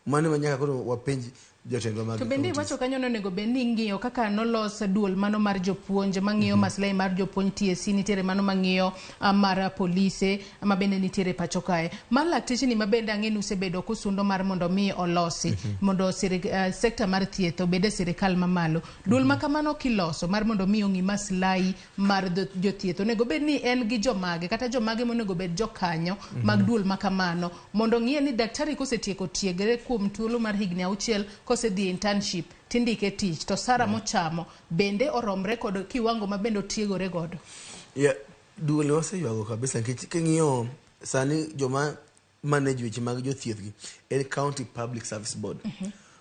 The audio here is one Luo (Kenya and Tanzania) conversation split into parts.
Mano ema nyaka koro wapenj jotendwa mag To bende counties. iwacho kanyo ni onego bed ni ing'iyo kaka nolos duol mano mar jopuonj mang'iyo maslahi mar jopuonj TSC nitiere mano mang'iyo mar polise ma bende nitiere pacho kae. Mar lakteche ni ma bende ang'e ni usebedo kusundo mar mondo mi olosi mondo sekta mar thieth obed e sirikal mamalo. Duol ma kamano kiloso mar mondo mi ong'i maslahi mar jothieth onego bed ni en gi jomage kata jomage monego bed jokanyo mag duol ma kamano mondo ong'iye ni daktari kosetieko tiegre kuom thuolo mar higni 6 kosedhi e internship tindike tich to sara mochamo bende oromre kod kiwango ma bende otiegore godo. Yeah, duol waseywago kabisa nikech king'iyo sani joma manage weche mag jothieth gi en county public service board.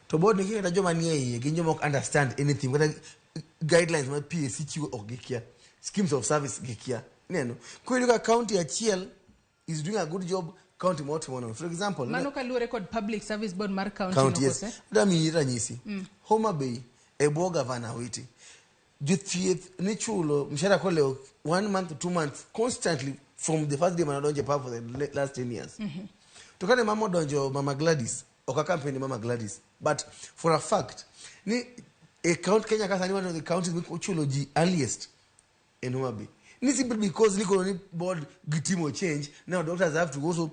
To board ni kata joma nie iye gin joma ok understand anything, kata guidelines ma PSC chiwo ok gikia, schemes of service gikia. Ineno koro iyudo ka county achiel is doing a good job, county moro timo nono. For example, Mano kaluwore kod public service board mar county, county no yes. kose? Adwa miyi ranyisi. Homa Bay e bwo gavana Awiti, jothieth nichulo mshahara kolewo one month, 2 months, constantly from the first day manodonjo e power for the last 10 years. To kane mama odonjo, Mama Gladys, ok a campaign ni Mama Gladys, but for a fact ni e count Kenya ka sani, one of the counties michulo ji earliest en Homa Bay. Ni simply because ni koro ni board gitimo change, now doctors have to also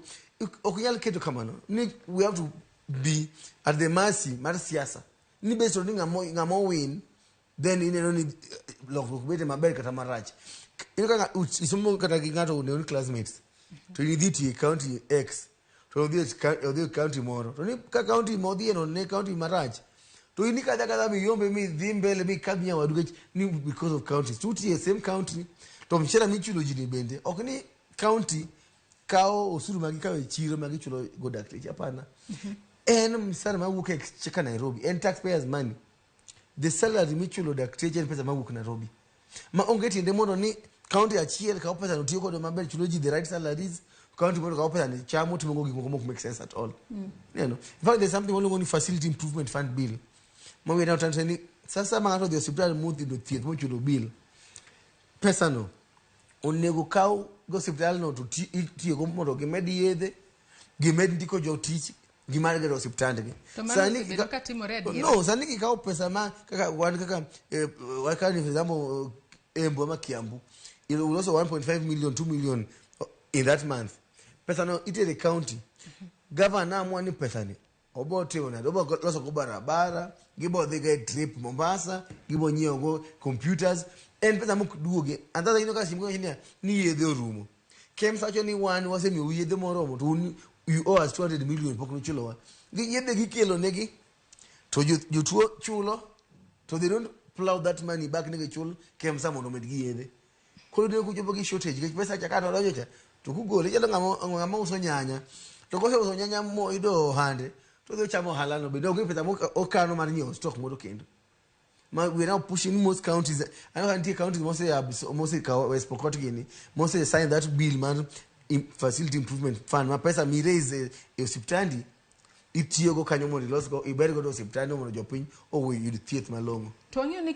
ok nyal keto kamano ni we have to be at the mercy mar siasa ni based on ni ng'ama win, then ineno ni lokruok bete maber kata marach. Ineno ka isomo kata gi ng'ato ne un classmates to in idhi tiyo e county X to odhi e county moro, to ni ka county modhiye no ne county marach, to in ikadha kadha miyombe midhi mbele mikadh nyawadu nikech ni because of counties to utiyo e same county, to mshahara michulo ji ni bende ok ni county kawo osuru ma gikawo e chiro ma gichulo go dakteche. Hapana, en msara mawuok e exchequer Nairobi, en taxpayers money. The salary michulo dakteche en pesa mawuok Nairobi ma onge tiende mondo ni county achiel kawo pesa no tiyo godo maber, chulo ji the right salaries, county moro kawo pesa ni chamo, timo go gik moko mok make sense at all. In fact, there's something waluongo ni Facility Improvement Fund Bill ma we now trying to say ni sasa ma ng'ato odhi e osiptal modhi yudo thieth mochulo bill, pesa no onego kaw go osiptal no to itiyogo mondo gimed yedhe, gimed ndiko jotich, gimar gero osiptandgi. To mano osebedo ka timore adiera? No, sani gikawo pesa ma kaka wan kaka wakaw ni for example Embu ama Kiambu iloso 1.5 million, 2 million in that month, pesa no itere county. Governor amua ni pesa ni obo timo nade, obo loso go barabara, gibo dhi go e trip Mombasa, gibo nyiewo go computers. En pesa mok duoge. And that's ineno ka sim niya ni yedhe orumo, KEMSA wacho ni wan wasemiyou yedhe moromo to un you owe us 200 million, pok nuchulowa. Gi yedhe gikelo negi to jotuo chulo, to they don't plow that money back ni gichul KEMSA mondo omed gi yedhe. Koro ne kuchopo gi shortage nikech pesa cha kata odonjo cha to kugole ichalo ng'ama uso nyanya, to koseuso nyanya moyudo ohande to odhi ochamo ohala no bende onge pesa okano mar nyiewo stock moro kendo. Ma we are now pushing most counties. I know nitie counties mose kawo West Pokot gini mose sign that bill mar Facility Improvement Fund, ma pesa mi raise e osiptandi itiyogo kanyo mondo ilos go, iber godo osiptandi mondo jopiny oyud thieth malong'o. To wang'eyo ni